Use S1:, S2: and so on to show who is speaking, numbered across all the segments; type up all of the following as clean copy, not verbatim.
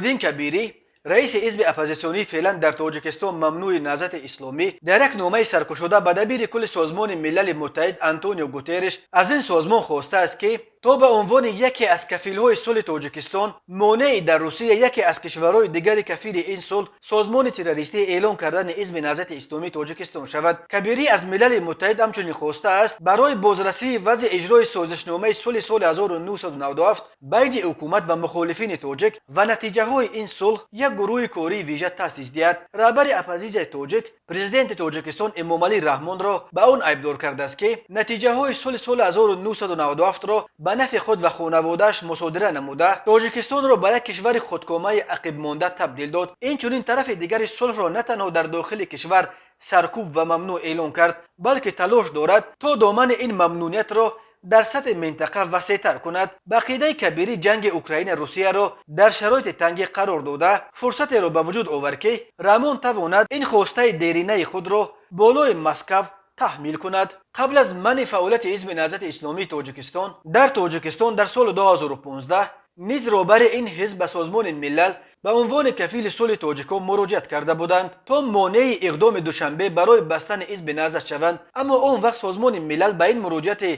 S1: Ҷалолиддин Кабирӣ, раиси ҳизби оппозитсионии феълан дар Тоҷикистон мамнӯи Наҳзати Исломӣ, дар як номаи саркушода ба дабири кулли Созмони Милали Муттаҳид Антонио Гутерриш аз ин созмон хостааст, ки то ба унвони яке аз кафилҳои сулҳи Тоҷикистон монеи дар Русия, яке аз кишварҳои дигари кафили ин сулҳ, созмони террористӣ эълон кардани ҳизби Наҳзати Исломии Тоҷикистон шавад. Кабирӣ аз Милали Муттаҳид ҳамчунин хостааст, барои бозрасии вазъи иҷрои созишномаи сулҳи соли 1997 байни ҳукумат ва мухолифини тоҷик ва натиҷаҳои ин сулҳ як гурӯҳи кории вижа таъсис диҳад. Раҳбари оппозитсияи тоҷик президенти Тоҷикистон Эмомалӣ Раҳмонро ба он айбдор кардааст, ки натиҷаҳои сулҳи соли 1997-ро ба нафъи худ ва хонаводааш мусодира намуда, Тоҷикистонро ба як кишвари худкомаи ақибмонда табдил дод. Инчунин тарафи дигари сулҳро на танҳо дар дохили кишвар саркӯб ва мамнӯъ эълон кард, балки талош дорад, то домани ин мамнуниятро дар сатҳи минтақа васеътар кунад. Ба ақидаи Кабирӣ, ҷанги Украина Русияро дар шароити тангӣ қарор дода, фурсатеро ба вуҷуд овард, ки Раҳмон тавонад ин хостаи деринаи худро болои Москав таҳмил кунад. Қабл аз манъи фаъолияти ҳизби Наҳзати Исломии Тоҷикистон дар Тоҷикистон дар соли 2015 низ роҳбари ин ҳизб ба Созмони Милал ба унвони кафили сулҳи тоҷикон муроҷиат карда буданд, то монеи иқдоми Душанбе барои бастани ҳизби Наҳзат шаванд. Аммо он вақт Созмони Милал ба ин муроҷиати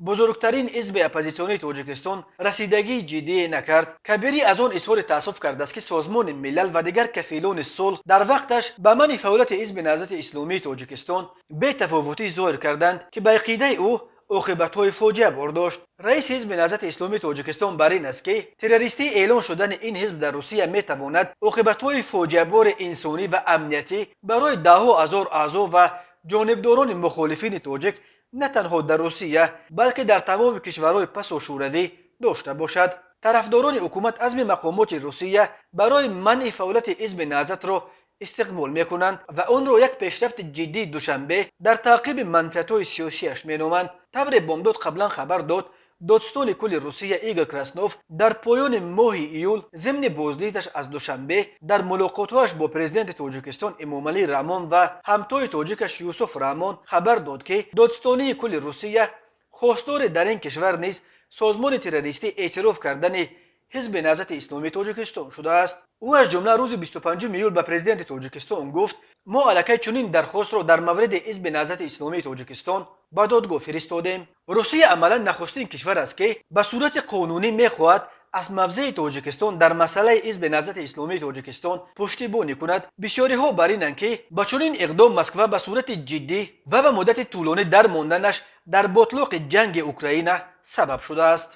S1: бузургтарин ҳизби оппозитсионии Тоҷикистон расидагии ҷиддие накард. Кабирӣ аз он изҳори таассуф кардааст, ки Созмони Милал ва дигар кафилони сулҳ дар вақташ ба манъи фаъолияти ҳизби Наҳзати Исломии Тоҷикистон бетафовутӣ зоҳир карданд, ки ба ақидаи ӯ оқибатҳои фоҷиабор дошт. Раиси ҳизби Наҳзати Исломии Тоҷикистон бар ин аст, ки террористӣ эълон шудани ин ҳизб дар Русия метавонад оқибатҳои фоҷиабори инсонӣ ва амниятӣ барои даҳҳо ҳазор аъзо ва ҷонибдорони мухолифини тоҷик на танҳо дар Русия, балки дар тамоми кишварҳои пасошӯравӣ дошта бошад. Тарафдорони ҳукумат азми мақомоти Русия барои манъи фаъолияти ҳизби Наҳзатро истиқбол мекунанд ва онро як пешрафти ҷиддии Душанбе дар таъқиби манфиатҳои сиёсиаш меноманд. Тавре Бомдод қаблан хабар дод, додстони кулли Русия Игор Краснов дар поёни моҳи июл зимни боздидаш аз Душанбе дар мулоқотҳояш бо президенти Тоҷикистон Эмомалӣ Раҳмон ва ҳамтои тоҷикаш Юсуф Раҳмон хабар дод, ки додстонии кулли Русия хостори дар ин кишвар низ созмони террористӣ эътироф кардани ҳизби Наҳзати Исломии Тоҷикистон шудааст. Ӯ аз ҷумла рӯзи 25 июл ба президенти Тоҷикистон гуфт: «Мо аллакай чунин дархостро дар мавриди ҳизби Наҳзати Исломии Тоҷикистон ба додгоҳ фиристодем». Русия амалан нахустин кишвар аст, ки ба сурати қонунӣ мехоҳад аз мавзеи Тоҷикистон дар масъалаи ҳизби Наҳзати Исломии Тоҷикистон пуштибонӣ кунад. Бисёриҳо бар инанд, ки ба чунин иқдом Москва ба сурати ҷиддӣ ва ба муддати тӯлонӣ дар монданаш дар ботлоқи ҷанги Украина сабаб шудааст.